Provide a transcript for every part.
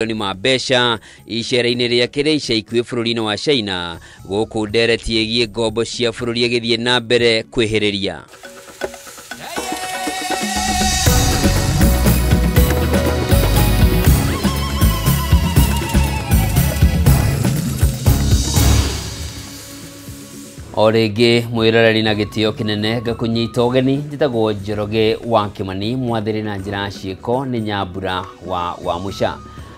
Ma mbeca icera-inĩ rĩake rĩa ica ikuhĩ bũrũri-inĩ wa China gũkũ ndereti ĩgiĩ ngombo cia bũrũri ĩgĩthiĩ na mbere kwĩhĩrĩria. O rĩngĩ mwĩroreri na gĩtĩo kĩnene ngakũnyita ũgeni, njĩtagwo Njoroge wa Kĩmani, mwathĩrĩ na njĩra ya ciĩko nĩ Nyambura wa Wamũca.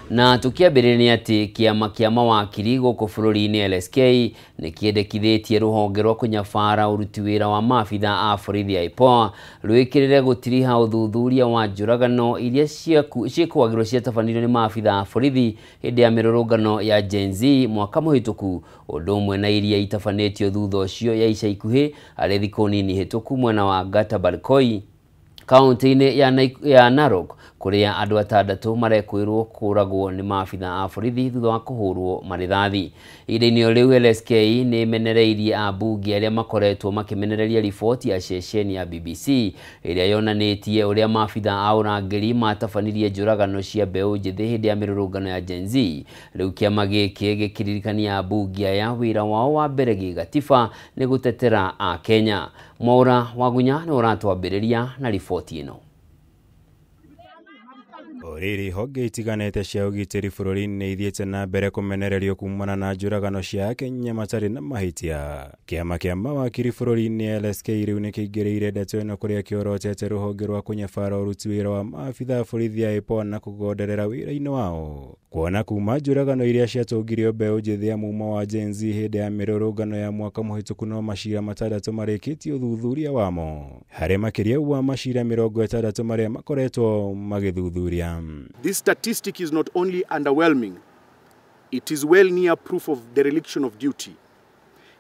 Na tũkĩambĩrĩria nĩ atĩ kĩama kĩa mawakiri gũkũ bũrũri-inĩ LSK nĩ kĩendekithĩtie rũhonge rwa kũnyabara ũruti wĩra wa maabitha a borithi IPOA rwĩkĩrĩre gũtiriha ũthuthuria wa njũragano iria ciĩkũagĩrwo ciatabanirio nĩ maabitha a borithi hĩndĩ ya mĩrũrũngano ya Gen Z mwaka mũhĩtũku, ũndũ ũmwe na iria itabanĩtio thutha ũcio ya ica ikuhĩ arĩ thikũ nini hĩtũku mwena wa Gatabarkoi kaunti-inĩ ya Narok kũrĩa andũ atandatũ marekwĩrwo kũragwo nĩ maabitha a borithi thutha wa kũhũrwo marĩthathi. Ihinda-inĩ o rĩu LSK nĩ ĩmenereirie ambunge arĩa makoretwo makĩmenereria riboti ya ceceni ya BBC ĩrĩa yonanĩtie ũrĩa maabitha a ũrangĩri matabanirie njũragano cia mbeũ njĩthĩ hĩndĩ ya mĩrũrũngano ya Gen Z. Rĩu kĩama gĩkĩ gĩkĩririkania ambunge aya wĩra wao wa mbere gĩgatiba nĩ gũtetera Akenya. Mwaura Wagunya nĩ ũratwambĩrĩria na riboti ĩno. O rĩrĩ honge itiganĩte cia ũgitĩri bũrũri-inĩ nĩ ithiĩte na mbere kũmenererio kumana na njũragano cia Akenya matarĩ na mahĩtia. Kĩama kĩa mawakiri bũrũri-inĩ LSK rĩu nĩ kĩingĩrĩire ndeto ĩno kũrĩa kĩorotete rũhonge rwa kũnyabara ũruti wĩra wa maabitha a borithi a IPOA na kũgonderera wĩra-inĩ wao. Kuona kuma njũragano iria ciatũngirio mbeũ njĩthĩ ya mumo wa Gen Z hĩndĩ ya mĩrũrũngano ya mwaka mũhĩtũku no macira matandatũ marĩkĩtie ũthuthuria wamo, harĩ makĩria wa macira 60 marĩa makoretwo magĩthuthuria. This statistic is not only underwhelming, it is well near proof of dereliction of duty.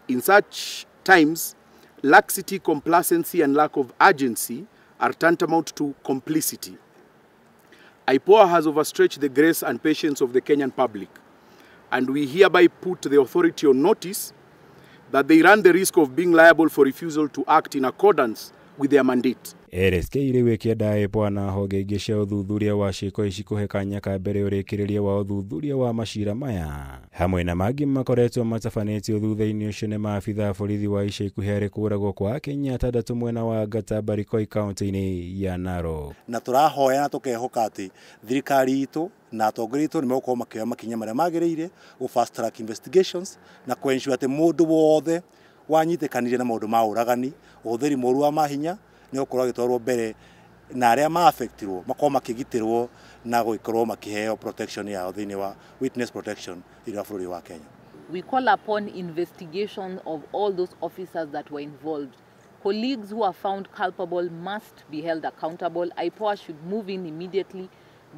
In such times, laxity, complacency, and lack of urgency are tantamount to complicity. IPOA has overstretched the grace and patience of the Kenyan public, and we hereby put the authority on notice that they run the risk of being liable for refusal to act in accordance with their mandate. LSK rĩu ĩkĩenda IPOA na honge ingĩ cia ũthuthuria wa ciĩko ici kũhe kanya ka mbere ũrĩkĩrĩria wa ũthuthuria wa macira maya hamwe na mangĩ makoretwo matabanĩtio thutha-inĩ ũcio nĩ maabitha a borithi wa ica ikuhĩ harĩ kũũragwo kwa Akenya atandatũ mwena wa Gatabarikoi kaunti-inĩ ya Narok. Na tũrahoya na tũkehoka atĩ thirikari itũ na atongoria itũ nĩ megũkorwo makĩoya makinya marĩa magĩrĩire gũ fast track investigations na kũ ensure atĩ mũndũ wothe wanyitĩkanire na maũndũ ma ũragani, ũhũthĩri mũũru wa mahinya nĩ gũkorwo agĩtwarwo mbere na arĩa ma-affectirwo makorwo makĩgitĩrwo na gũkorwo makĩheo protection yao thĩinĩ wa witness protection thĩinĩ wa bũrũri wa Kenya. We call upon investigation of all those officers that were involved. Colleagues who are found culpable must be held accountable. IPOA should move in immediately,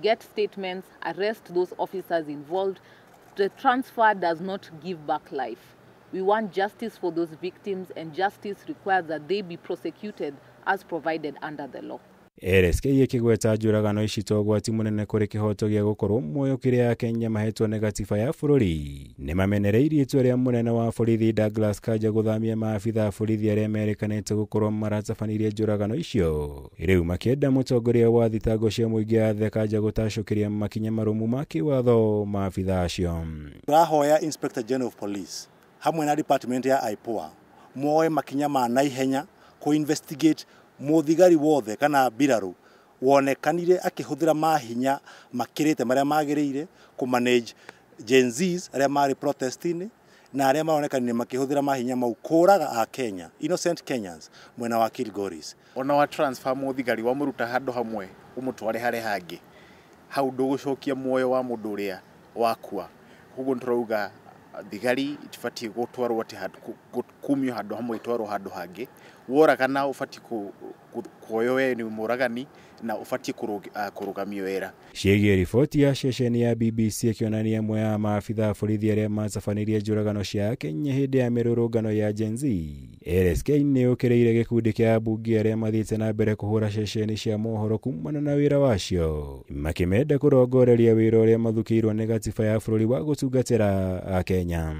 get statements, arrest those officers involved. The transfer does not give back life. We want justice for those victims, and justice requires that they be prosecuted as provided under the law. LSK ĩkĩgweta njũragano ici ta ũgwati mũnene kũrĩ kĩhoto gĩa gũkorwo muoyo kĩrĩa Akenya mahetwo nĩ gatiba ya bũrũri. Nĩ mamenereirie itua rĩa mũnene wa borithi Douglas Kanja gũthamia maabitha a borithi arĩa merĩkanĩte gũkorwo maratabanirie njũragano icio. Rĩu makĩenda mũtongoria wa thitango cia mũingĩ Athe Kanja gũtacũkĩria makinya marũmu ma kĩwatho maabitha acio. Tũrahoya Inspector General of Police hamwe na department ya IPOA moe makinya ma naihenya kũ investigate mũthigari wothe kana mbirarũ wonekanire akĩhũthĩra mahinya makĩrĩte marĩa magĩrĩire kũ manage Gen Zs arĩa marĩ protest-inĩ na arĩa maronekanire makĩhũthĩra mahinya mau kũraga a Kenya, innocent Kenyans mwena wa Kilgoris. Ona wa transfer mũthigari wamũruta handũ hamwe ũmũtware harĩa hangĩ, hau ndũgũcokia muoyo wa mũndũ ũrĩa wakua. Koguo nĩtũrauga thigari itibatiĩ gũtwarwo atĩ kumio handũ hamwe itwarwo handũ hangĩ. Woragana ũbatiĩ kuoywo we nĩ mũragani na ũbatiĩ kũrũgamio wĩra. Ciĩgiĩ riboti ya ceceni ya BBC ĩkĩonania amwe a maabitha a borithi arĩa matabanirie njũragano cia Akenya hĩndĩ ya mĩrũrũngano ya Gen Z. LSK nĩ yũkĩrĩire gĩkundi kĩa ambunge arĩa mathiĩte na mbere kũhũra ceceni cia mohoro kumana na wĩra wacio, makĩmenda kũrongoreria wĩra ũrĩa mathukĩirwo nĩ gatiba ya bũrũri wa gũtungatĩra Akenya.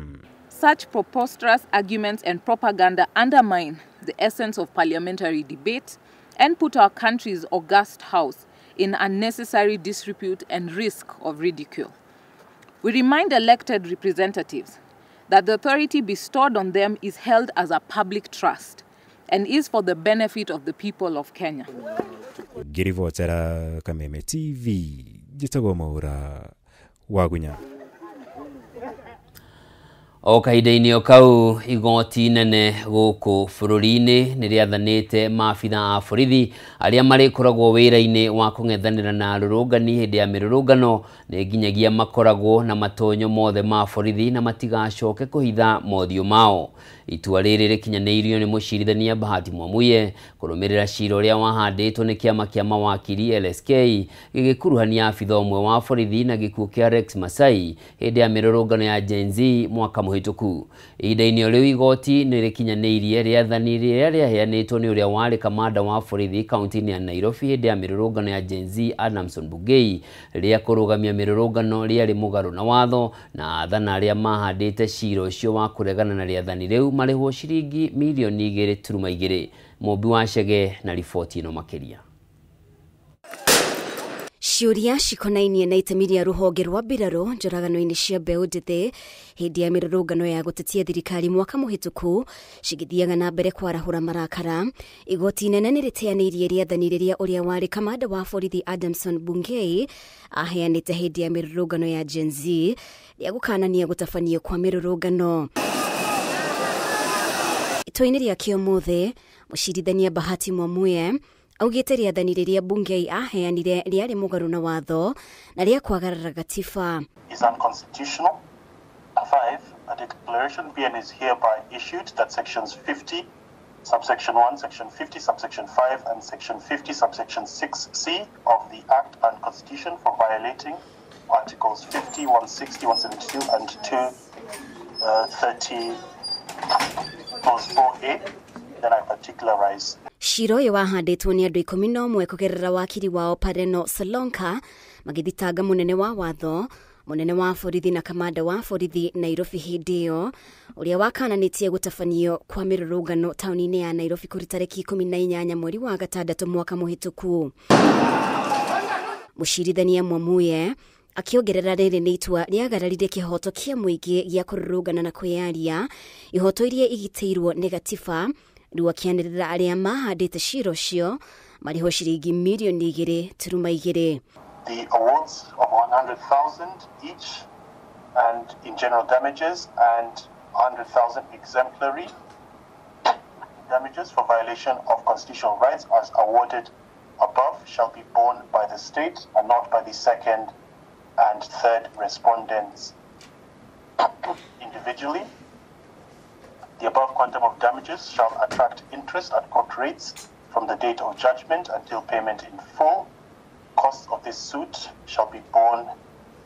Such preposterous arguments and propaganda undermine the essence of parliamentary debate and put our country's august house in unnecessary disrepute and risk of ridicule. We remind elected representatives that the authority bestowed on them is held as a public trust and is for the benefit of the people of Kenya. Ngĩribotera Kameme TV, njĩtagwo Mwaura Wagunya. O kahinda-inĩ o kau, igoti nene gũkũ bũrũri-inĩ nĩ rĩathanĩte maabitha a borithi arĩa marĩkoragwo wĩra-inĩ wa kũng'ethanĩra na arũrũngani hĩndĩ ya mĩrũrũngano nĩ nginyagia makoragwo na matonyo mothe ma borithi na matigacoke kũhitha mothiũ mao. Itua rĩrĩ rĩkinyanĩirio nĩ mũcirithania Bahati Mwamuye kũrũmĩrĩra cira ũrĩa wahandĩtwo nĩ kĩama kĩa mawakiri LSK gĩgĩkuruhania abitha ũmwe wa borithi na gĩkuũ kĩa Rex Masai hĩndĩ ya mĩrũrũngano ya Gen Z mwaka mũhĩtũku. Ihinda-inĩ o rĩu, igoti nĩ rĩkinyanĩirie rĩathani rĩrĩa rĩaheanĩtwo nĩ ũrĩa warĩ kamanda wa borithi kaunti-inĩ ya Nairobi hĩndĩ ya mĩrũrũngano ya Gen Z Adamson Bungei rĩa kũrũgamia mĩrũrũngano rĩarĩ mũgarũ na watho, na athana arĩa mahandĩte cira ũcio wa kũregana na rĩathani rĩu marĩhwo ciringi mirioni 2.2. Mũmbi wa Chege na riboti ĩno makĩria. Ciũria cikonainie na itemi rĩa rũhonge rwa mbirarũ njũragano-inĩ cia mbeũ njĩthĩ hĩndĩ ya mĩrũrũngano ya gũtetia thirikari mwaka mũhĩtũku cigĩthiaga na mbere kwarahũra marakara. Igoti inene nĩ rĩteanĩirie rĩathani rĩrĩa ũrĩa warĩ kamanda wa borithi Adamson Bungei aheanĩte hĩndĩ ya mĩrũrũngano ya Gen Z rĩa gũkanania gũtabanio kwa mĩrũrũngano. Itua-inĩ rĩake ũmũthĩ, mũcirithania Bahati Mwamuye augĩte rĩathani rĩrĩa Bungei aheanire rĩarĩ mũgarũ na watho na rĩa kwagarara gatiba. Is unconstitutional. 5. A declaration be and is hereby issued that sections 50, subsection 1, section 50, subsection 5, and section 50, subsection 6C of the Act and Constitution for violating Articles 50, 160, 172, and 230, clause 4A. Then I particularize. Cira ũyũ wahandĩtwo nĩ andũ 11 kũgerera wakiri wao Pareno Solonka magĩthitanga mũnene wa watho, mũnene wa borithi na kamanda wa borithi Nairobi hĩndĩ ĩyo ũrĩa wakananĩtie gũtabanio kwa mĩrũrũngano taũni-inĩ ya Nairobi kũrĩ tarĩki 18 mweri wa gatandatũ mwaka mũhĩtũku. Mũcirithania Mwamuye akĩongerera rĩrĩ nĩ itua rĩagararire kĩhoto kĩa mũingĩ gĩa kũrũrũngana na kwĩyaria, ihoto iria igitĩirwo nĩ gatiba. Rĩu akĩanĩrĩra arĩa mahandĩte cira ũcio marĩhwo ciringi mirioni 2.2. The awards of 100,000 each and in general damages and 100,000 exemplary damages for violation of constitutional rights as awarded above shall be borne by the state and not by the second and third respondents individually. The above quantum of damages shall attract interest at court rates from the date of judgment until payment in full. Costs of this suit shall be borne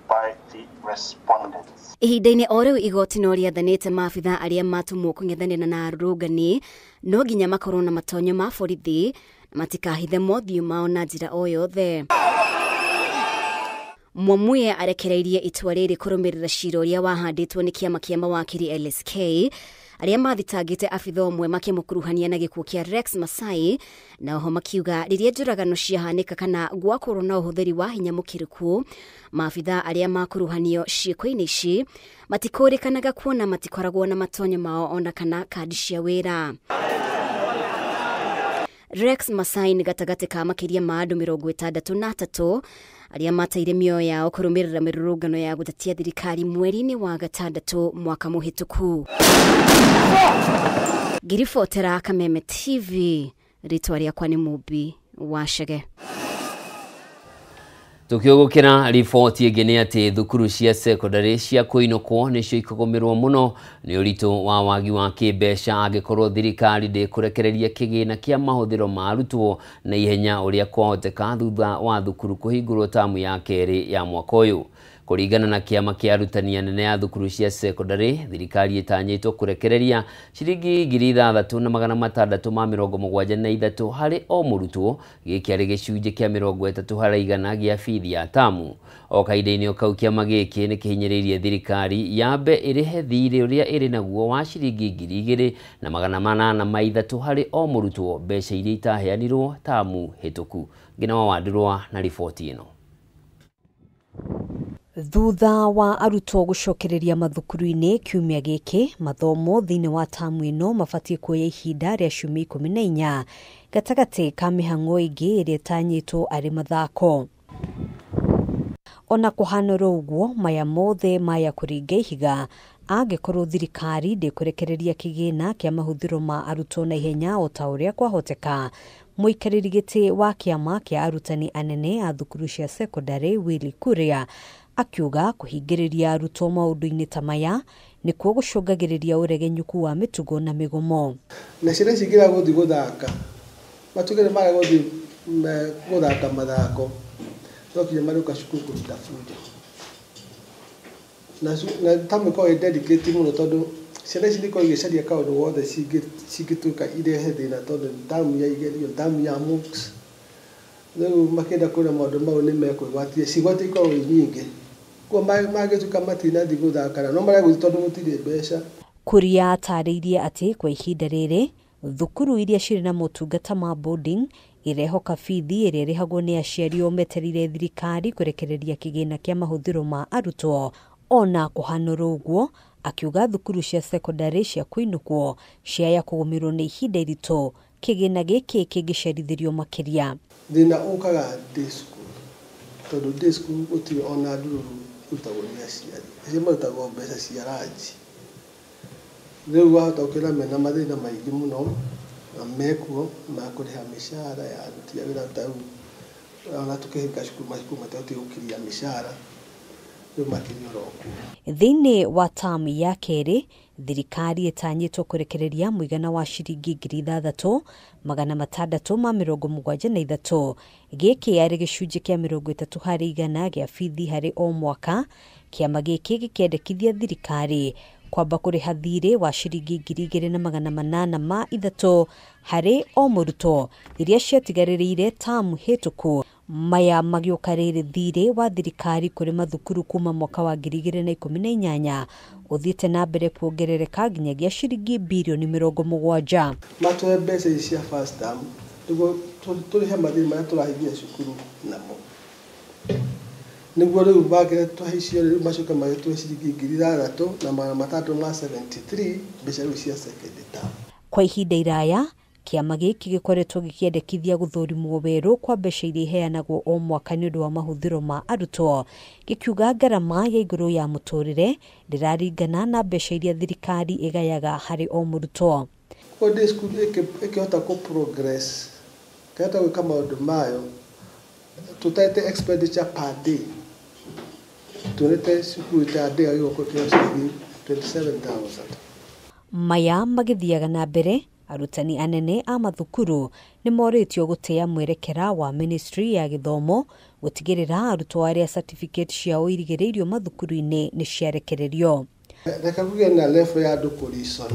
by the respondents. Ihinda-inĩ o rĩu, igoti no rĩathanĩte maabitha arĩa matũmwo kũng'ethanĩra na arũrũngani no nginya makorwo na matonyo ma borithi na matikahithe mothiũ mao na njĩra o yothe. Mwamuye arekereirie itua rĩrĩ kũrũmĩrĩra cira ũrĩa wahandĩtwo nĩ kĩama kĩa mawakiri LSK arĩa mathitangĩte abitha ũmwe makĩmũkuruhania na gĩkuũ kĩa Rex Masai, na oho makiuga rĩrĩa njũragano ciahanĩka kana gwakorwo na ũhũthĩri wa hinya mũkĩrũku, maabitha arĩa makuruhanio ciĩko-inĩ ici matikũrĩkanaga kuona matikoragwo na matonyo mao ona kana kandi cia wĩra. Rex Masai nĩ gatagatĩ ka makĩria ma andũ 63 arĩa mateire mĩoyo yao kũrũmĩrĩra mĩrũrũngano ya gũtetia thirikari mweri-inĩ wa gatandatũ mwaka mũhĩtũku. Ngĩribotera Kameme TV, rĩtwa rĩakwa nĩ Mũmbi wa Chege. Tukiugukira riboti ĩngĩ nĩ atĩ thukuru cia secondary cia kũinũkwo nĩcio ikũgũmĩrwo mũno nĩ ũritũ wa wagi wa kĩmbeca angĩkorwo thirikari ndĩkũrekereria kĩgĩna kĩa mahũthĩro ma arutwo na ihenya ũrĩa kwahoteka thutha wa thukuru kũhingũrwo tamu ya kerĩ ya mwaka ũyũ. Kũringana na kĩama kĩa arutani anene a thukuru cia secondary, thirikari ĩtanyĩtwo kũrekereria ciringi 6673 harĩ o mũrutwo, gĩkĩ arĩ gĩcunjĩ kĩa 30 harĩ igana gĩa bithi ya tamu. O kahinda-inĩ o kau, kĩama gĩkĩ nĩ kĩhinyĩrĩirie thirikari yambe ĩrĩhe thirĩ ũrĩa ĩrĩ naguo wa ciringi 2803 harĩ o mũrutwo, mbeca iria itaheanirwo tamu hĩtũku. Ngina wa Wandurwa na riboti ĩno. Thutha wa arutwo gũcokereria mathukuru-inĩ kiumia gĩkĩ, mathomo thĩinĩ wa tamu ĩno mabatiĩ kuoya ihinda rĩa ciumia 14 gatagatĩ ka mĩhang'o ĩngĩ ĩrĩa ĩtanyĩtwo arĩ mathako. Ona kũhana oro ũguo, maya mothe maya kũringa ihiga angĩkorwo thirikari ndĩkũrekereria kĩgĩna kĩa mahũthĩro ma arutwo na ihenya o ta ũrĩa kwahoteka. Mũikarĩri gĩtĩ wa kĩama kĩa arutani anene a thukuru cia sekondarĩ Willy Kuria akiuga kũhingĩrĩria arutwo maũndũ-inĩ ta maya nĩkuo gũcũngagĩrĩria ũregenyũku wa mĩtugo na mĩgomo. Na ciana ici ingĩrega gũthiĩ gũthaka, matuĩke nĩ marega gũthiĩ gũthaka mathako, no nginya marĩũka cukuru kũruta bunjo. Na tamu ĩkoragwo ĩ dedicated mũno tondũ ciana ici nĩikoragwo igĩcaria kaũndũ gothe cingĩtuĩka irehe thĩna tondũ nĩ tamu ya igerio, tamu ya MOOCs. Rĩu makĩenda kuona maũndũ mau nĩ mekwĩgwatia, cigwati ikoragwo i nyingĩ. Koguo mangĩtuĩka matinathiĩ gũthaka no marega gũthiĩ tondũ gũtirĩ mbeca. Kuria atarĩirie atĩ kwa ihinda rĩrĩ thukuru iria cirĩ na motungata ma boarding irehoka bithi ĩrĩa ĩrĩhagwo nĩ aciari o metereire thirikari kũrekereria kĩgĩna kĩa mahũthĩro ma arutwo. Ona kũhana oro ũguo, akiuga thukuru cia sekondarĩ cia kũinũkwo ciaya kũgũmĩrwo nĩ ihinda iritũ kĩgĩna gĩkĩ kĩngĩcerithĩrio makĩria. Thĩna ũkaga day school tondũ day school gũtirĩ ona ndururu irutagwo nĩ aciari, aciari marutagwo mbeca cia ranji. Rĩu wahota gũkĩona mena mathĩna maingĩ mũno na mekuo ma kũrĩha mĩcara ya aruti a wĩra ta rĩu ona tũkĩhinga cukuru macukuru matihotire gũkiria mĩcara rĩu makĩria oro ũguo. Thĩinĩ wa tamu ya kerĩ, thirikari ĩtanyĩtwo kũrekereria mũigana wa ciringi 6,673 gĩkĩ arĩ gĩcunjĩ kĩa 30% gĩa bithi harĩ o mwaka. Kĩama gĩkĩ gĩkĩendekithia thirikari kwamba kũrĩha thirĩ wa ciringi 2,803 harĩ o mũrutwo iria ciatigarĩrĩire tamu hĩtũku. Maya magĩũka rĩrĩ thirĩ wa thirikari kũrĩ mathukuru kuma mwaka wa 2018 ũthiĩte na mbere kuongerereka nginyagia ciringi birioni 70. Matũhe mbeca ici cia first term nĩguo tũrĩhe mathirĩ marĩa tũrahingia cukuru namo, nĩguo rĩu mangĩre tũhe icio rĩu macoke magĩtũhe ciringi 6,673 mbeca rĩu cia second term. Kwa ihinda iraya kĩama gĩkĩ gĩkoretwo gĩkĩendekithia gũthũrimwo werũ kwa mbeca iria iheanagwo o mwaka nĩ ũndũ wa mahũthĩro ma arutwo, gĩkiuga ngarama ya igũrũ ya mũtũrĩre ndĩraringana na mbeca iria thirikari ĩgayaga harĩ o mũrutwo. Koguo day school ĩkĩhota kũ progress, ĩkĩhota gwĩka maũndũ mayo tũtarĩte expenditure per day, tuonete cukuru ta day agĩgũkorwo ĩkĩheo ciringi 27,000. Maya magĩthiaga na mbere, arutani anene a mathukuru nĩ morĩtio gũtĩa mwerekera wa ministry ya gĩthomo gũtigĩrĩra arutwo arĩa certificate ciao irigĩrĩirio mathukuru-inĩ nĩ ciarekererio. Reke kũgĩe na level ya andũ kũ reason,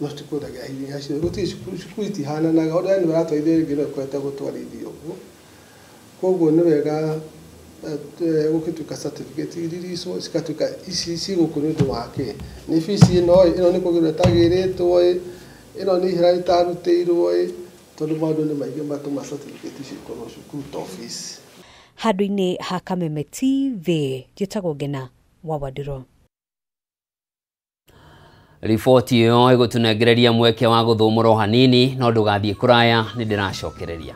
no tikũragia hinya acio gũtirĩ cukuru itihananaga ũrĩa nĩ maratwarithia rĩngĩ no ĩkorete gũtwarithio ũguo. Koguo nĩ wega gũgĩtuĩka certificate iriricwo cigatuĩka ici cigũkũ nĩ ũndũ wa kĩ, nĩ bici ĩno ĩno nĩ kũgĩrwo ĩtagĩrĩtwo ĩno nĩ ihera rĩtarutĩirwo tondũ maũndũ nĩ maingĩ matũma certificate ici ikorwo cukuru ta office. Handũ-inĩ ha Kameme TV, njĩtagwo Ngena wa Wandĩro. Riboti ĩyo ĩgũtũnengereria mweke wa gũthũmũra hanini no ndũgathiĩ kũraya nĩ ndĩracokereria.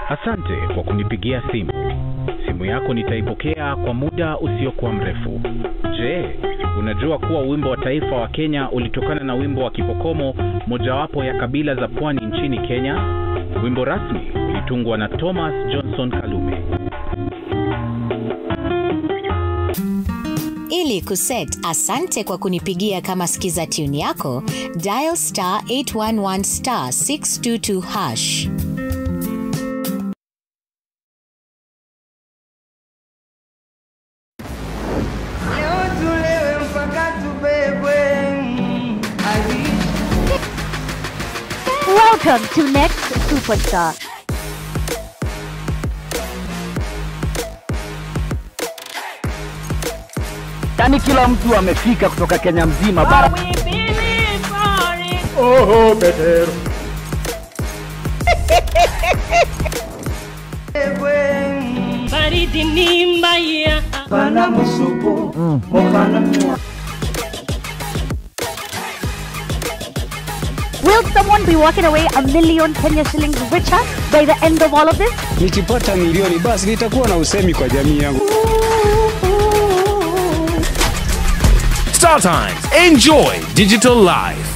Asante kwa kunipigia simu. Simu yako nitaipokea kwa muda usiokuwa mrefu. Je, unajua kuwa wimbo wa taifa wa Kenya ulitokana na wimbo wa Kipokomo, mojawapo ya kabila za pwani nchini Kenya? Wimbo rasmi ulitungwa na Thomas Johnson Kalume. Ili kuset asante kwa kunipigia kama skiza tune yako, dial star 811 star 622 hash. Welcome to Next Superstar. Yaani kila mtu amefika kutoka Kenya mzima bara. Oh, better. Baridi ni mbaya. Pana musupu, mokana mwa. Will someone be walking away 1 million Kenya shillings richer by the end of all of this? Nikipata milioni basi nitakuwa na usemi kwa jamii yangu. Star Times, enjoy digital life.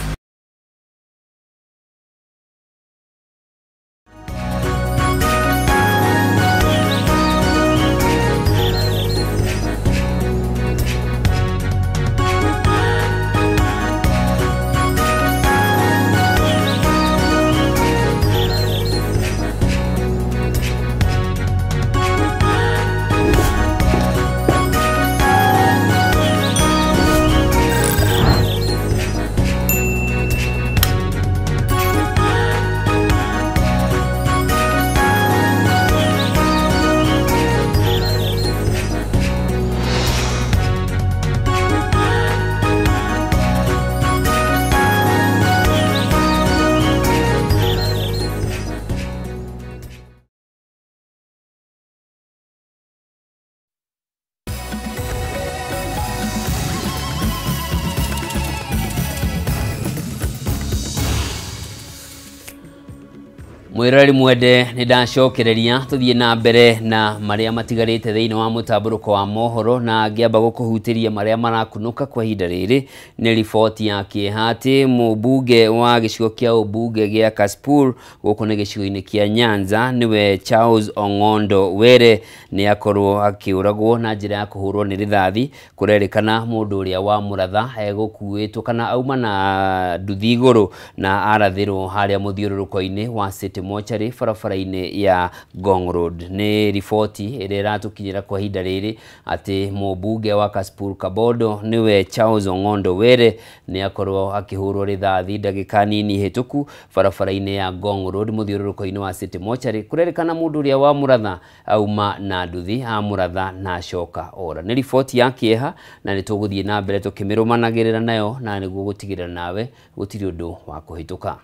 Mwiroreri mwende nĩ ndacokereria tũthiĩ na mbere na marĩa matigarĩte thĩinĩ wa mũtambũrũko wa mohoro na ngĩamba gũkũhutĩria marĩa marakunũka kwa ihinda rĩrĩ nĩ riboti ya kĩeha atĩ mũmbunge wa gĩcigo kĩa ũmbunge gĩa Kasipul gũkũ nĩ gĩcigo-inĩ kĩa Nyanza nĩwe Charles Ong'ondo Were nĩ akorwo akĩũragwo na njĩra ya kũhũrwo nĩ rithathi. Kũrerĩkana mũndũ ũrĩa wa mũratha egũkuĩtwo kana auma na nduthi igũrũ na arathĩrwo harĩa mũthiũrũrũko-inĩ wa City Mortuary barabara-inĩ ya Ngong Road. Nĩ riboti ĩrĩa ĩratũkinyĩra kwa ihinda rĩrĩ atĩ mũmbunge wa Kasipul Kabondo nĩwe Charles Ong'ondo Were nĩ akorwo akĩhũrwo rithathi ndagĩka nini hĩtũku barabara-inĩ ya Ngong Road mũthiũrũrũko-inĩ wa City Mortuary. Kũrerĩkana mũndũ ũrĩa wa mũratha auma na nduthi amũratha na acoka ora. Nĩ riboti ya kĩeha na nĩ tũgũthiĩ na mbere tũkĩmĩrũmanagĩrĩra nayo na nĩguo gũtigĩrĩra nawe gũtirĩ ũndũ wa kũhĩtũka.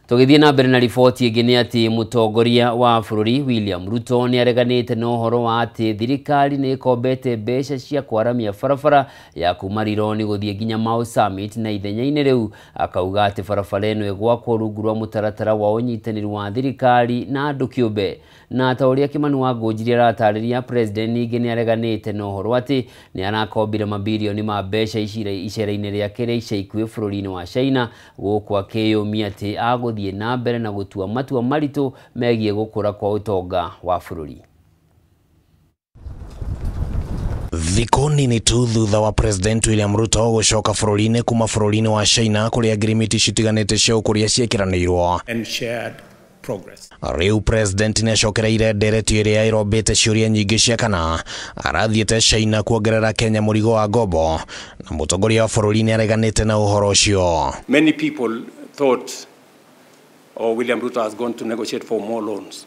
Tũgĩthiĩ na mbere na riboti ĩngĩ nĩ atĩ mũtongoria wa bũrũri William Ruto nĩ areganĩte na ũhoro wa atĩ thirikari nĩ ĩkombete mbeca cia kwaramia barabara ya kuma Rironi gũthiĩ nginya Mau Summit na ithenya-inĩ rĩu akauga atĩ barabara ĩno ĩgwakwo rungu rwa mũtaratara wa ũnyitanĩri wa thirikari na andũ kĩũmbe. Na ta ũrĩa Kimani wa Ngũnjiri aratarĩria, president ningĩ nĩ areganĩte na ũhoro atĩ nĩ arakombire mabirioni ma mbeca icera-inĩ rĩake rĩa ica ikuhĩ bũrũri-inĩ wa China gũkũ akĩyũmia atĩ agũthiĩ na mbere na gũtua matua maritũ megiĩ gũkũra kwa ũtonga wa bũrũri. Thikũ nini tu thutha wa President William Ruto gũcoka bũrũri-inĩ kuma bũrũri-inĩ wa China kũrĩa ngirimiti citiganĩte cia ũkũria ciĩkĩranĩirwo. Rĩu President nĩacokereire ndereti ĩrĩa ĩrombĩte ciũria nyingĩ cia kana arathiĩte China kuongerera Kenya mũrigo wa ngombo na mũtongoria wa bũrũri nĩareganĩte na ũhoro ũcio. Many people thought William Ruto has gone to negotiate for more loans.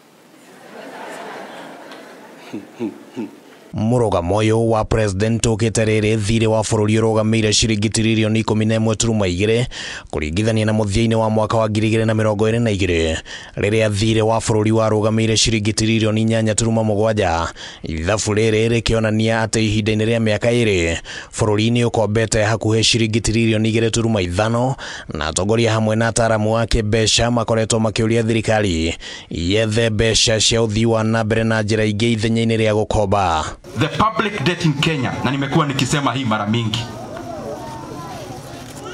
Mũrũgamo ũyũ wa President ũkĩte rĩrĩ thirĩ wa bũrũri ũrũgamĩire ciringi tiririoni 11.2 kũringithania na mũthia-inĩ wa mwaka wa 2022 rĩrĩa thirĩ wa bũrũri warũgamĩire ciringi tiririoni 8.7. Ithabu rĩrĩ rĩkĩonania atĩ ihinda-inĩ rĩa mĩaka ĩrĩ bũrũri nĩ ũkombete hakuhĩ ciringi tiririoni 2.5 na atongoria hamwe na ataaramu a kĩmbeca makoretwo makĩũria thirikari yethe mbeca cia ũthii wa na mbere na njĩra ingĩ ithenya-inĩ rĩa gũkomba. The public debt in Kenya, na nimekuwa nikisema hii mara mingi,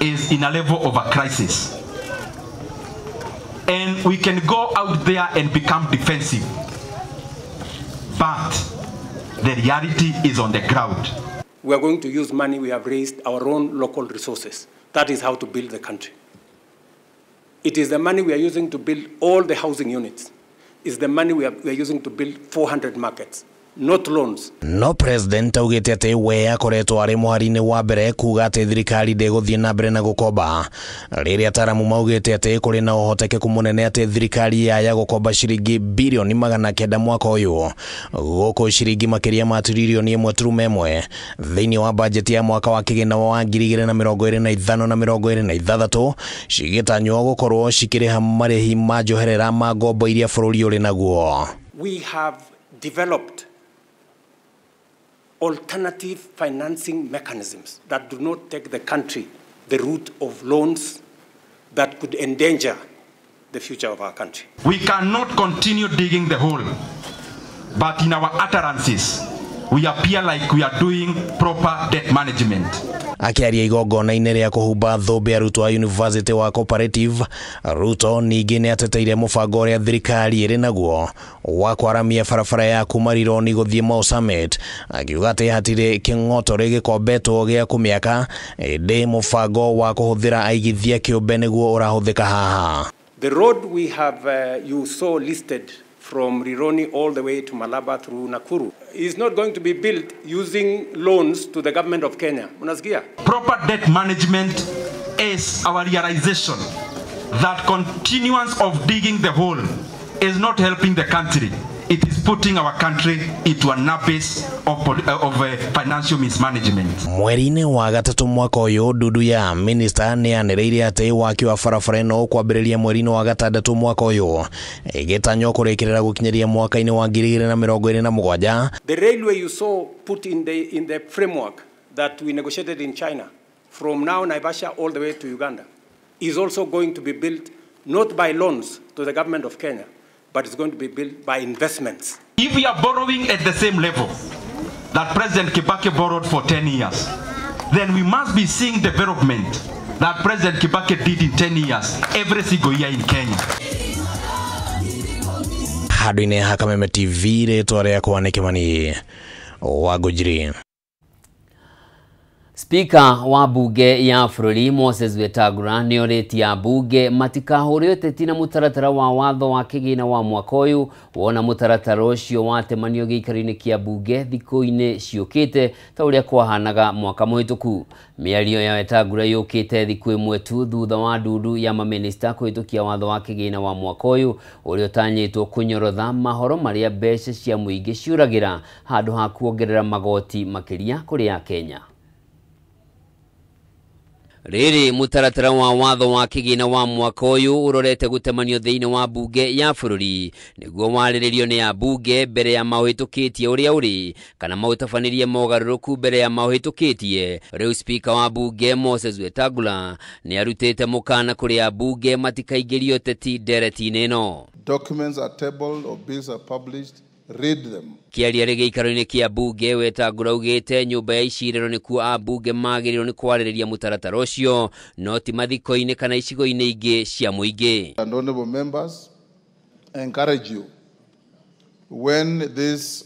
is in a level of a crisis. And we can go out there and become defensive. But the reality is on the ground. We are going to use money we have raised, our own local resources. That is how to build the country. It is the money we are using to build all the housing units. It's the money we are using to build 400 markets. not loans. No president augĩte atĩ we akoretwo arĩ mũhari-inĩ wa mbere kuga atĩ thirikari ndĩgũthiĩ na mbere na gũkomba, rĩrĩa ataramu maugĩte atĩ kũrĩ na ũhotekeku mũnene atĩ thirikari yaya gũkomba ciringi birioni 900 mwaka ũyũ, gũkũ ciringi makĩria ma tiririoni 1.1 thĩinĩ wa bajeti ya mwaka wa kĩgĩna wa 2025 na 2026 cigĩtanywo gũkorwo cikĩrĩha marĩhi ma njoherera ma ngombo iria bũrũri ũrĩ naguo. We have developed alternative financing mechanisms that do not take the country the route of loans that could endanger the future of our country. We cannot continue digging the hole, but in our utterances, we appear like we are doing proper debt management. Akiaria igongona-inĩ rĩa kũhumba thũmbĩ arutwo a University wa Cooperative, Ruto ningĩ nĩ ateteire mũbango ũrĩa thirikari ĩrĩ naguo wa kwaramia barabara ya kuma Rironi gũthiĩ Mau Summit, akiuga atĩ hatirĩ kĩng'otorĩ gĩkombetwo gĩa kũmĩaka, ĩndĩ mũbango wa kũhũthĩra aigithia kĩũmbe nĩguo ũrahũthĩka haha. The road we have you saw listed from Rironi all the way to Malaba through Nakuru is not going to be built using loans to the government of Kenya. Unasikia? Proper debt management is our realization that continuance of digging the hole is not helping the country. It is putting our country into an abyss of financial mismanagement. Mweri-inĩ wa gatatũ mwaka ũyũ, ndundu ya minista nĩ yanĩrĩire atĩ waki wa barabara ĩno ũkwambĩrĩria mweri-inĩ wa gatandatũ mwaka ũyũ, ĩgĩtanywo kũrĩkĩrĩra gũkinyĩria mwaka-inĩ wa 2027. The railway you saw put in the framework that we negotiated in China, from now Naivasha all the way to Uganda, is also going to be built not by loans to the government of Kenya, but it's going to be built by investments. If we are borrowing at the same level that President Kibaki borrowed for 10 years, then we must be seeing development that President Kibaki did in 10 years, every single year in Kenya. Handũ-inĩ ha Kameme TV, rĩtwa rĩakwa nĩ Kĩmani wa Ngũnjiri. Speaker wa bunge ya bũrũri Moses Wetangula nĩorĩtie ambunge matikahũre ũteti na mũtaratara wa watho wa kĩgĩna wa mwaka ũyũ, wona mũtaratara ũcio watemanio gĩikaro-inĩ kĩa bunge thikũ-inĩ ciũkĩte ta ũrĩa kwahanaga mwaka mũhĩtũku. Mĩario ya Wetangula yũkĩte thikũ ĩmwe tu thutha wa ndundu ya mamĩnĩsta kũhĩtũkia watho wa kĩgĩna wa mwaka ũyũ ũrĩa ũtanyĩtwo kũnyorotha mahoro marĩa mbeca cia mũingĩ ciũragĩra handũ ha kuongerera magoti makĩria kũrĩ Akenya. Rĩrĩ mũtaratara wa watho wa kĩgĩna wa mwaka ũyũ ũrorete gũtemanio thĩinĩ wa bunge ya bũrũri nĩguo warĩrĩrio nĩ ambunge mbere ya maũhĩtũkĩtie ũrĩa ũrĩ kana maũtabanĩrie mogarũrũku mbere ya maũhĩtũkĩtie. Rĩu Speaker wa bunge Moses Wetangula nĩ arutĩte mũkana kũrĩ ambunge matikaingĩrie ũteti ndereti-inĩ ĩno. Documents are tabled or bills are published. Read them. Kĩaria rĩ gĩikaro-inĩ kĩa bunge Wetangula augĩte nyũmba ya icirĩro nĩkuo ambunge magĩrĩirwo nĩ kwarĩrĩria mũtaratara ũcio no ti mathiko-inĩ kana icigo-inĩ ingĩ cia mũingĩ. And honorable members, I encourage you, when these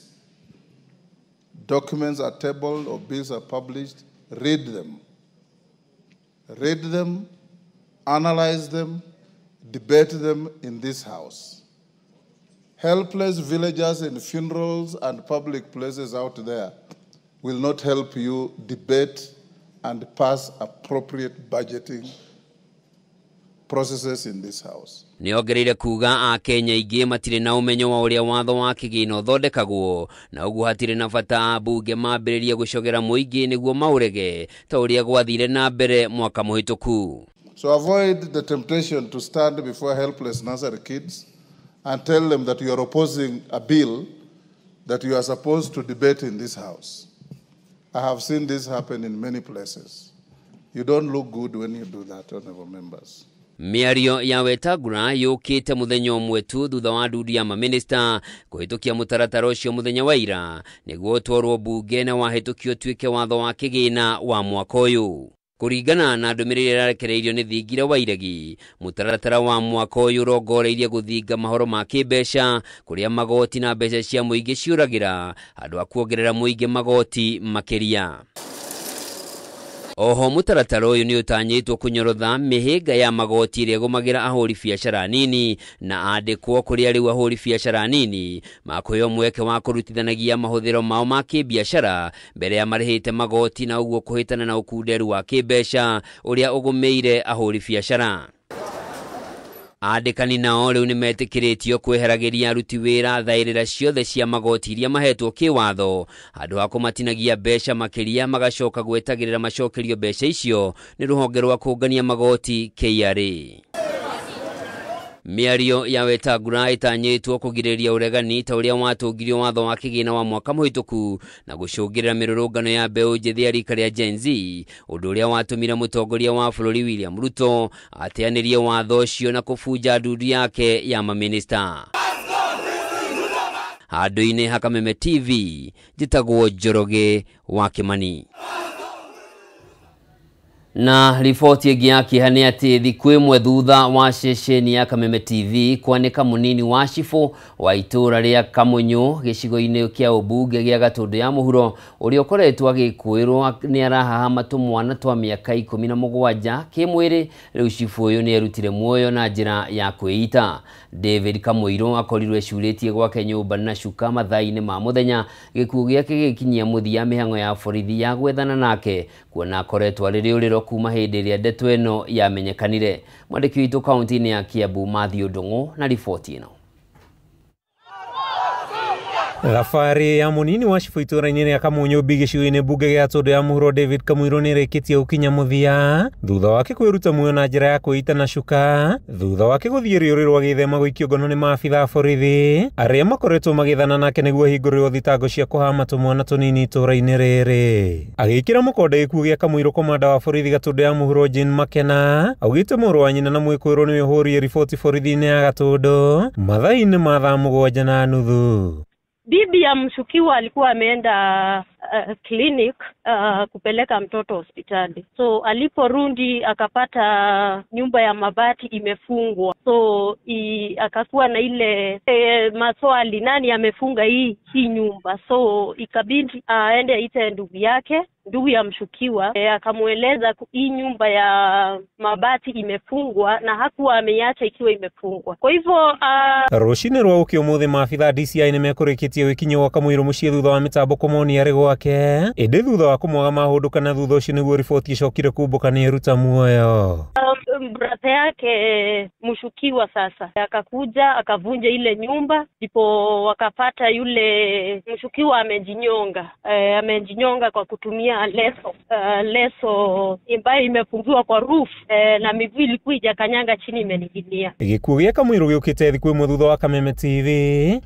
documents are tabled or bills are published, read them. Read them, analyze them, debate them in this house. Helpless villagers in funerals and public places out there will not help you debate and pass appropriate budgeting processes in this house. Nĩongereire kuga Akenya aingĩ matirĩ na ũmenyo wa ũrĩa watho wa kĩgĩna ũthondekagwo na ũguo hatirĩ na bata ambunge mambĩrĩrie gũcogera mũingĩ nĩguo maũrege ta ũrĩa gwathire na mbere mwaka mũhĩtũku. So avoid the temptation to stand before helpless nursery kids and tell them that you are opposing a bill that you are supposed to debate in this house. I have seen this happen in many places. You don't look good when you do that, honorable members. Mĩario ya Wetangula yũkĩte mũthenya ũmwe tu thutha wa ndundu ya mamĩnĩsta kũhĩtũkia mũtaratara ũcio mũthenya wa ira nĩguo ũtwarwo bunge na wahĩtũkio ũtuĩke watho wa kĩgĩna wa mwaka ũyũ. Kũringana na ndũmĩrĩri ĩrarekereirio nĩ Thingira wa Iregi, mũtaratara wa mwaka ũyũ ũrongoreirie gũthinga mahoro ma kĩmbeca kũrĩa magoti na mbeca cia mũingĩ ciũragĩra handũ ha kuongerera mũingĩ magoti makĩria. Oho mũtaratara ũyũ nĩ ũtanyĩtwo kũnyorotha mĩhĩnga ya magoti ĩrĩa ĩgũmagĩra ahũri biacara nini na andĩkwo kũrĩa rĩu ahũri biacara nini makũheo mweke wa kũrutithanagia mahũthĩro mao ma kĩbiacara mbere ya marĩhĩte magoti na ũguo kũhĩtana na ũkunderu wa kĩmbeca ũrĩa ũgũmĩire ahũri biacara. Andĩkani nao rĩu nĩmetĩkĩrĩtio kweheragĩria aruti wĩra thaĩrĩra ciothe cia magoti iria mahetwo kĩwatho handũ ha kũmatinagia mbeca makĩria magacoka gwetagĩrĩra macokerio mbeca icio nĩ rũhonge rwa kũngania magoti KRA. Mĩario ya Wetangula ĩtanyĩtwo kũgirĩrĩria ũregani ta ũrĩa watũngirio watho wa kĩgĩna wa mwaka mũhĩtũku na gũcũngĩrĩra mĩrũrũngano ya mbeũ njĩthĩ ya rika rĩa Gen Z, ũndũ ũrĩa watũmire mũtongoria wa bũrũri William Ruto ateanĩrie watho ũcio na kũbunja ndundu yake ya mamĩnĩsta. Handũ-inĩ ha Kameme TV, njĩtagwo Njoroge wa Kĩmani. Na riboti ĩngĩ ya kĩeha nĩ atĩ thikũ ĩmwe thutha wa ceceni ya Kameme TV kwanĩka mũnini wa cibũ wa itũũra rĩa Kamunyũ gĩcigo-inĩ kĩa ũmbunge gĩa Gatũndũ ya Mũhuro ũrĩa ũkoretwo agĩkũĩrwo nĩ arahahama tũmwana twa mĩaka 17 kĩmwĩrĩ, rĩu cibũ ũyũ nĩ erutire muoyo na njĩra ya kwĩita. David Kamũirũ akorirwo ecurĩtie gwake nyũmba na cuka mathaa-inĩ ma mũthenya, gĩkuũ gĩake gĩgĩkinyia mũthia mĩhang'o ya borithi ya gwethana nake kuona akoretwo arĩ rĩũrĩro kuma hĩndĩ ĩrĩa ndeto ĩno yamenyekanire. Mwandĩki witũ kaunti-inĩ ya Kiambu Matthew Ndung'u na riboti ĩno. Thabarĩ ya mũnini wa cibũ itũũra-inĩ rĩa Kamunyũ gĩcigo-inĩ mbunge gĩa Gatũndũ ya Mũhuro David Kamũirũ nĩ ĩrĩkĩtie gũkinya mũthia thutha wake kwĩruta muoyo na njĩra ya kwĩita na cuka thutha wake gũthiĩ rĩũrĩro agĩthema gũikio ngono nĩ maabitha a borithi arĩa makoretwo magĩthana nake nĩguo ahingũrĩrwo thitango cia kũhama tũmwana tũnini itũũra-inĩ rĩrĩ. Agĩkĩra mũkonde gĩkuũ gĩa Kamũirũ, komanda wa borithi Gatũndũ ya Mũhuro Jane Makena augĩte mũrũ wa nyina na mwĩkũĩrwo nĩwe ũhũrire riboti borithi-inĩ ya Gatũndũ mathaa-inĩ ma thaa 7:30. Bibi ya mshukiwa alikuwa ameenda clinic kupeleka mtoto hospitali. So aliporudi akapata nyumba ya mabati imefungwa. So akakuwa na ile maswali, nani amefunga hii nyumba? So ikabidi aende aite ndugu yake, ndugu ya mshukiwa, akamueleza hii nyumba ya mabati imefungwa na hakuwa ameiacha ikiwa imefungwa. Kwa hivyo rũcinĩ rwa ũkĩ ũmũthĩ maabitha DCI nĩmekũrĩkĩtie wĩkinyio wa Kamũirũ mũciĩ thutha wa mĩtambo kũmonia arĩ gwake, ĩndĩ thutha wa kũmwaga mahũndũka na thutha ũcio nĩguo riboti ĩcokire kumbũka nĩ eruta muoyo. Brother yake mshukiwa sasa akakuja akavunja ile nyumba, ndipo wakapata yule mshukiwa amejinyonga. Amejinyonga kwa kutumia leso, leso ambayo imefungiwa kwa roof, na miguu ilikuwa ijakanyanga chini imening'inia. Gĩkuũ gĩa Kamũirũ gĩũkĩte thikũ ĩmwe thutha wa Kameme TV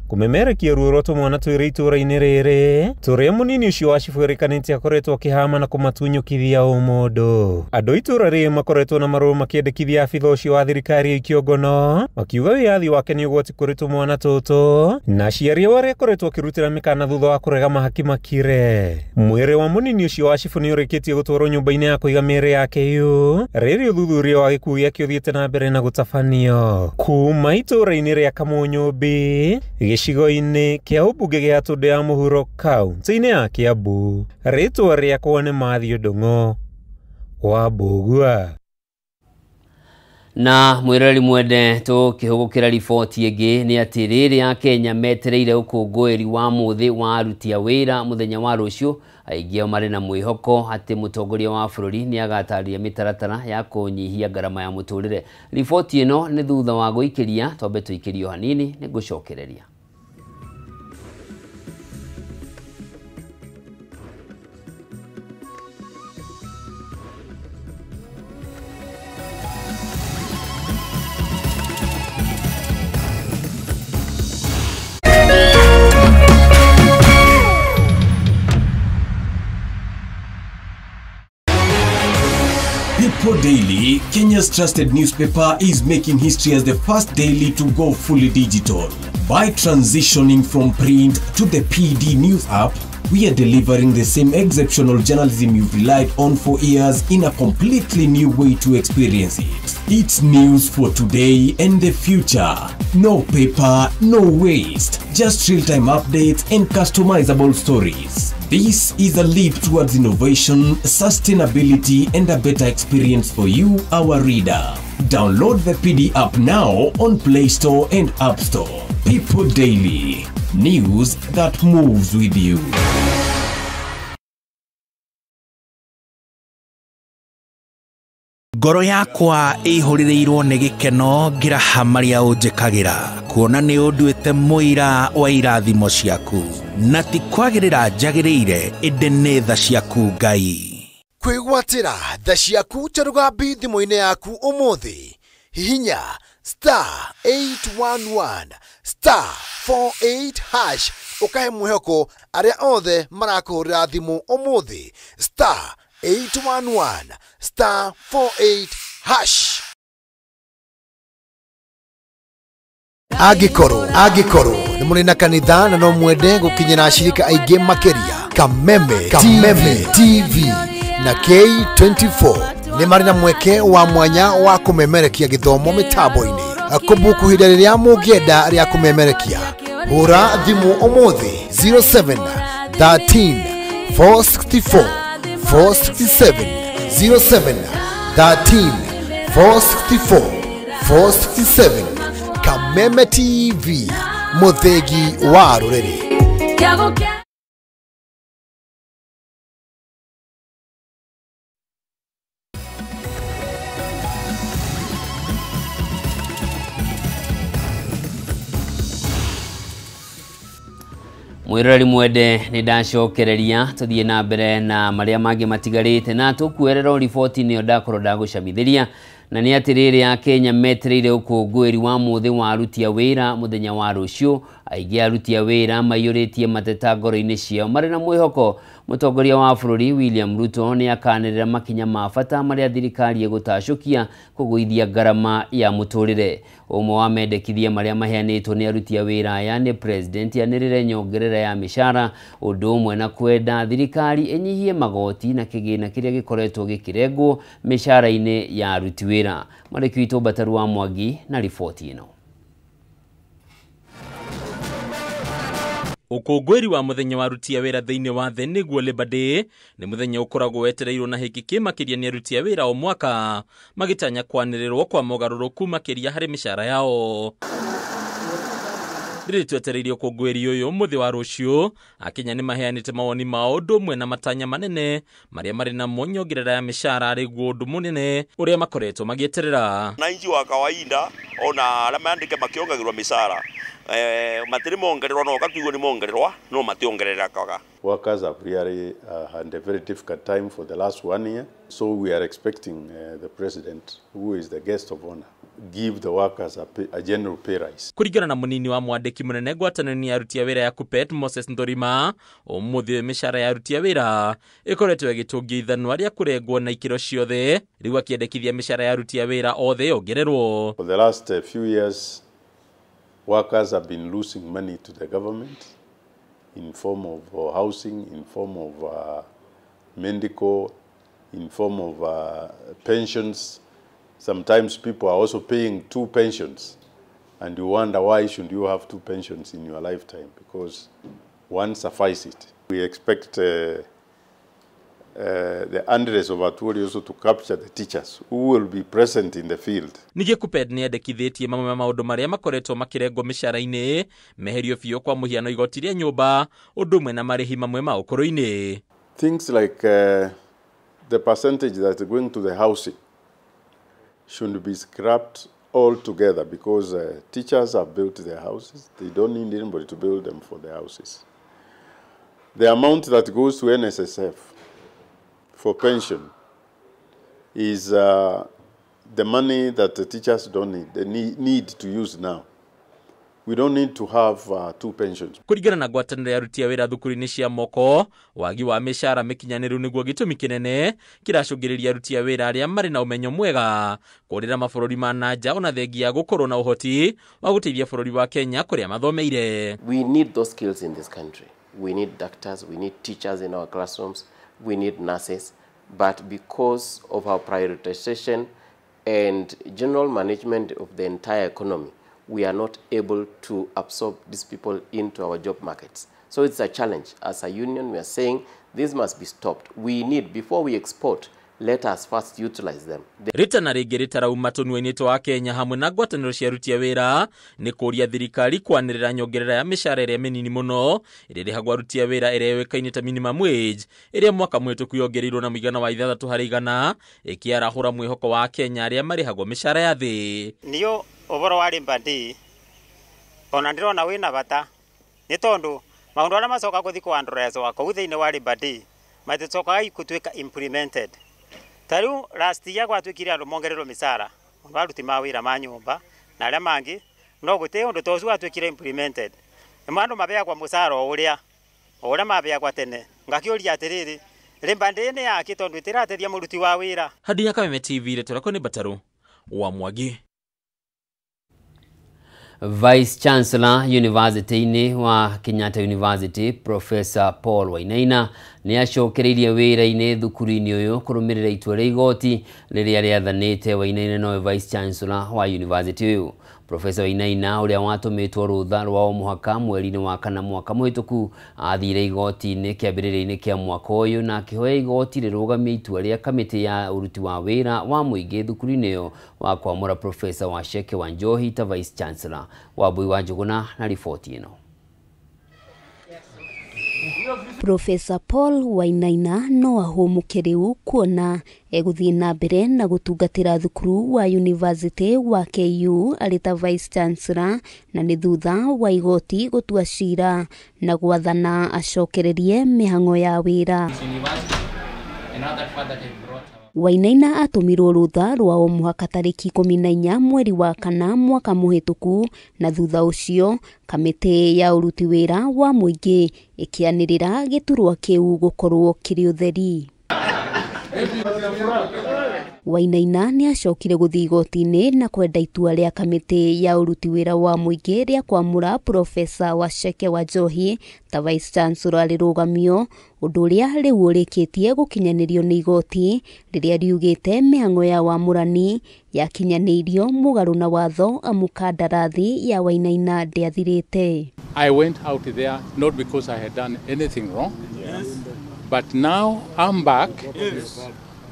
kũmemerekia ruo rwa tũmwana twĩrĩ itũũra-inĩ rĩrĩ tũrĩa mũnini ũcio wa cibũ ĩrĩkanĩte akoretwo akĩhama na kũmatunyũkithia ũmũndũ. Andũ itũũra rĩrĩ makoretwo na marũa makĩendekithia abitha ũcio wa thirikari aikio ngono makiuga wĩyathi wake nĩ ũgwati kũrĩ tũmwana tũtũ na aciari ao arĩa akoretwo akĩrutĩra mĩkana thutha wa kũrega mahaki makire. Mwĩrĩ wa mũnini ũcio wa cibũ nĩ ũrĩkĩtie gũtwarwo nyũmba-inĩ ya kũiga mĩĩrĩ yake yu rĩrĩ ũthuthuria wa gĩkuũ gĩake ũthiĩte na mbere na gũtabanio. Kuma itũũra-inĩ rĩa Kamunyũ gĩcigo-inĩ kĩa ũmbunge gĩa Gatũndũ ya Mũhuro kaunti-inĩ ya Kiambu, rĩtwa rĩakwa nĩ Matthew Ndung'u wa Mbũgua. Na mwĩroreri mwende tũkĩhũgũkĩra riboti ĩngĩ nĩ atĩ rĩrĩ Akenya metereire ũkũngũĩri wa mũthĩ wa aruti a wĩra mũthenya wa rũciũ, aingĩ ao marĩ na mwĩhoko atĩ mũtongoria wa bũrũri nĩ agatarĩria mĩtaratara ya kũnyihia ngarama ya mũtũrĩre. Riboti ĩno nĩ thutha wa gũikĩria, twambe tũikĩrio hanini nĩ ngũcokereria. People Daily, Kenya's trusted newspaper, is making history as the first daily to go fully digital. By transitioning from print to the PD News app, we are delivering the same exceptional journalism you've relied on for years in a completely new way to experience it. It's news for today and the future. No paper, no waste. Just real-time updates and customizable stories. This is a leap towards innovation, sustainability, and a better experience for you, our reader. Download the PD app now on Play Store and App Store. People Daily, news that moves with you. Ngoro yakwa ĩihũrĩrĩirwo nĩ gĩkeno ngĩraha marĩa ũnjĩkagĩra kuona nĩ ũnduĩte mũira wa irathimo ciaku na ti kwagĩrĩra njagĩrĩire ĩndĩ nĩ tha ciaku Ngai. Kwĩgwatĩra tha ciaku ta rũgambi thimũ-inĩ yaku ũmũthĩ, hihinya *811 *48# ũkahe mwĩhoko arĩa othe marakũhũrĩra thimũ ũmũthĩ *811 *48#. Angĩkorwo nĩ mũrĩ na kanitha na no mwende gũkinyĩra ashirika aingĩ makĩria, Kameme TV na K24 nĩ marĩ na mweke wa mwanya wa kũmemerekia gĩthomo mĩtambo-inĩ. Kũbuku ihinda rĩrĩa mũngĩenda rĩa kũmemerekia, hũra thimũ ũmũthĩ 07 13 464 467 07 13 464 467. Kameme TV, mũthĩgi wa rũrĩrĩ. Mwiroreri mwende nĩ ndacokereria tũthiĩ na mbere na marĩa mangĩ matigarĩte na tũkuerera riboti nĩyo ndakorwo ndagũcamithĩria na nĩ atĩrĩrĩ Akenya metereire ũkũngũĩri wa mũthĩ wa aruti a wĩra mũthenya wa rũciũ. Aingĩ a aruti a wĩra maiyũrĩtie mateta ngoro-inĩ ciao marĩ na mwĩhoko mũtongoria wa bũrũri William Ruto nĩ akanĩrĩra makinya ma bata marĩa thirikari ĩgũtacũkia kũgũithia ngarama ya mũtũrĩre. Ũmwe wa mendekithia marĩa maheanĩtwo nĩ aruti a wĩra aya nĩ president anĩrĩre nyongerera ya mĩcara ũndũ ũmwe na kwenda thirikari ĩnyihie magoti na kĩgĩna kĩrĩa gĩkoretwo gĩkĩrengwo mĩcara-inĩ ya aruti wĩra. Mwandĩki witũ Bataru wa Mwangi na riboti ĩno. Ũkũngũĩri wa mũthenya wa aruti a wĩra thĩinĩ wa thĩ nĩguo Labour Day nĩ mũthenya ũkoragwo wetereirwo na hĩki kĩ makĩria nĩ aruti a wĩra o mwaka magĩtanya kwanĩrĩrwo kwa mogarũrũku makĩria harĩ mĩcara yao. Rĩrĩ twetereire ũkũngũĩri ũyũ mũthĩ wa rũciũ, Akenya nĩ maheanĩte mawoni mao ũndũ ũmwe na matanya manene marĩa marĩ namo nyongerera ya mĩcara arĩguo ũndũ mũnene ũrĩa makoretwo magĩeterera. Wananchi wa kawaida ona arĩa mandĩke makĩongagĩrwo mĩcara matiri mongererwo no katuiguo nĩ mongererwa no mationgererekaga. Workers have really had a very difficult time for the last 1 year, so we are expecting the president, who is the guest of honor, give the workers a general pay rise. Kũringana na mũnini wa mwandĩki mũnene ngwatanĩro ya aruti a wĩra ya Kuppet Moses Ndorima, ũmũthĩ mĩcara ya aruti a wĩra ĩkoretwo ĩgĩtũngio ithanwa rĩa kũrengwo na ikĩro ciothe, rĩu akĩendekithia mĩcara ya aruti a wĩra othe yongererwo. For the last few years, workers have been losing money to the government in form of housing, in form of medical, in form of pensions. Sometimes people are also paying two pensions, and you wonder why should you have two pensions in your lifetime, because one suffices it. We expect the Andres of Atwoli also to capture the teachers who will be present in the field. Ningĩ Kuppet nĩ endekithĩtie mamwe ma maũndũ marĩa makoretwo makĩrengwo mĩcara-inĩ meherio biũ kwa mũhiano igoti rĩa nyũmba ũndũ ũmwe na marĩhi mamwe ma ũkũrũ-inĩ. Things like the percentage that's going to the housing should be scrapped altogether, because teachers have built their houses. They don't need anybody to build them for their houses. The amount that goes to NSSF for pension is the money that the teachers don't need, they need to use now. We don't need to have two pensions. Kũringana na ngwatanĩro ya aruti a wĩra thukuru-inĩ cia moko, wagi wa mĩcara mĩkinyanĩru nĩguo gĩtũmi kĩnene kĩracũngĩrĩria aruti a wĩra arĩa marĩ na ũmenyo mwega kũrĩra mabũrũri ma na nja ona thengia ya gũkorwo na ũhoti wa gũteithia bũrũri wa Kenya kũrĩa mathomeire. We need those skills in this country. We need doctors, we need teachers in our classrooms, we need nurses, but because of our prioritization and general management of the entire economy, we are not able to absorb these people into our job markets. So it's a challenge. As a union, we are saying this must be stopped. We need, before we export, let us first utilize them. Ritana rĩngĩ rĩtarauma tũnua-inĩ twa Kenya hamwe na ngwatanĩro cia aruti a wĩra nĩ kũũria thirikari kwanĩrĩra nyongerera ya mĩcara ĩrĩa mĩnini mũno ĩrĩa ĩrĩhagwo aruti a wĩra ĩrĩa yũĩkaine ta minimum wage ĩrĩa mwaka mũhĩtũku yongereirwo na mũigana wa 6% ĩkĩarahũra mwĩhoko wa Kenya arĩa marĩhagwo mĩcara ya thĩ. Niyo ũhoro wa Labour Day ona ndĩrona wĩna bata nĩ tondũ maũndũ arĩa macoka gũthiĩ kũandresswa kũu thĩinĩ wa Labour Day maticokaga gũtuĩka implemented. Ta rĩu last year gwatuĩkire andũ mongererwo mĩcara mũno aruti ma wĩra ma nyũmba na arĩa mangĩ no gũtirĩ ũndũ ta ũcio watuĩkire implemented. Nĩ andũ mabeagwo mũcara o ũrĩa mabeagwo tene. Ngakĩũria atĩrĩrĩ, Labour Day nĩ yakĩ tondũ ĩtĩrateithia mũruti wa wĩra. Hadi ya Kameme TV rĩtwa rĩakwa nĩ Mbatarũ wa Mwangi. Vice Chancellor University-inĩ wa Kenyatta University Professor Paul Wainaina nĩ acokereirie wĩra-inĩ thukuru-inĩ ũyũ kũrũmĩrĩra itua rĩa igoti rĩrĩa rĩathanĩte Wainaina nowe Vice Chancellor wa university ũyũ. Professor Wainaina ũrĩa watũmĩtwo rũtha rwa o mũhaka mweri-inĩ wa kana mwaka mũhĩtũku athire igoti-inĩ kĩambĩrĩria-inĩ kĩa mwaka ũyũ na akĩhoya igoti rĩrũgamie itua rĩa kamĩtĩ ya ũruti wa wĩra wa mũingĩ thukuru-inĩ ĩyo wa kwamũra Professor Waceke Wanjohi ta Vice Chancellor. Wambui wa Njũgũna na riboti ĩno. Professor Paul Wainaina no ahũmũke rĩu kuona egũthiĩ na mbere na gũtungatĩra thukuru wa University wa KU arĩ ta Vice Chancellor na nĩ thutha wa igoti gũtua cira na gwathana acokererie mĩhang'o ya wĩra. Wainaina atũmirwo rũtha rwa o mũhaka tarĩki 14 mweri wa kana mwaka mũhĩtũku na thutha ũcio kamĩtĩ ya ũruti wĩra wa mũingĩ ĩkĩanĩrĩra gĩturwa kĩu gũkorwo kĩrĩ ũtheri. Wainaina nĩ acokire gũthiĩ igoti-inĩ na kwenda itua rĩa kamĩtĩ ya ũruti wĩra wa mũingĩ rĩa kwamũra Professor Waceke Wanjohi ta Vice Chancellor rĩrũgamio, ũndũ ũrĩa rĩu ũrĩkĩtie gũkinyanĩrio nĩ igoti rĩrĩa riugĩte mĩhang'o ya wamũrani yakinyanĩirio mũgarũ na watho amu kandarathi ya Wainaina ndĩathirĩte. I went out there not because I had done anything wrong. Yes. But now I'm back. Yes.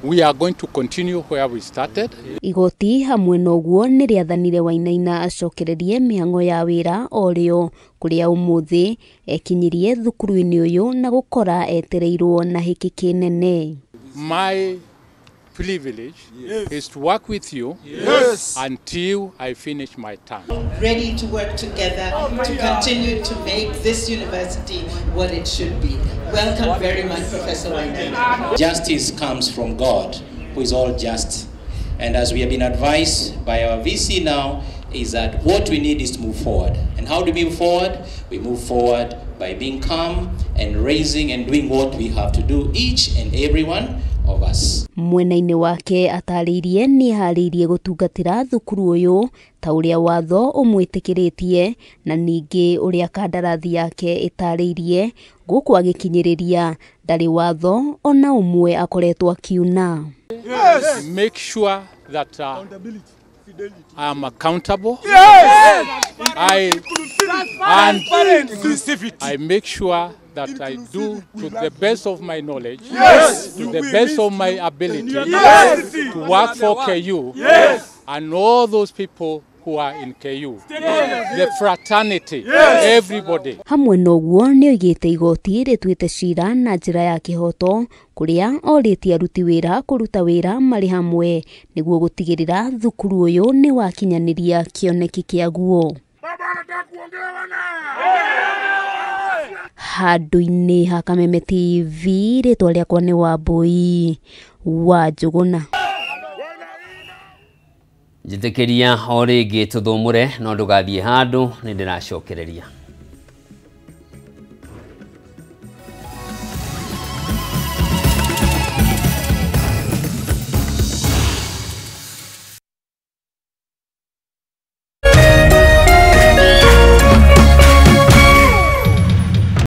We are going to continue where we started. Igoti hamwe noguo nĩ rĩathanire Wainaina acokererie mĩhang'o ya wĩra o rĩo kũrĩa ũmũthĩ ekinyirie thukuru-inĩ ũyũ na gũkora etereirwo na hĩkĩ kĩnene. My privilege is to work with you until I finish my term. Ready to work together to continue to make this university what it should be. Welcome very much, Professor Wainaina. Justice comes from God, who is all just. And as we have been advised by our VC now, is that what we need is to move forward. And how do we move forward? We move forward by being calm and raising and doing what we have to do, each and every one of us. Mwena-inĩ wake atarĩirie nĩ eharĩirie gũtungatĩra thukuru ũyũ ta ũrĩa watho ũmwĩtĩkĩrĩtie na ningĩ ũrĩa kandarathi yake ĩtarĩirie gũkũ agĩkinyĩrĩria ndarĩ watho ona ũmwe akoretwo akiuna. Yes. Make sure that I am accountable. Yes. I make sure that I do to the best of my knowledge, yes, to the best of my ability, yes, to work for KU, yes, and all those people who are in KU, the fraternity, yes, everybody. Hamwe noguo nĩ oigĩte igoti rĩtuĩte cira na njĩra ya kĩhoto kũrĩa orĩtie aruti wĩra kũruta wĩra marĩ hamwe nĩguo gũtigĩrĩra thukuru ũyũ nĩ wakinyanĩria kĩoneki kĩaguo. Handũ-inĩ ha Kameme TV rĩtwa rĩakwa nĩ Wambui wa Njũgũna. Njĩtĩkĩria o rĩngĩ tũthũmũre no ndũgathiĩ handũ nĩ ndĩracokereria.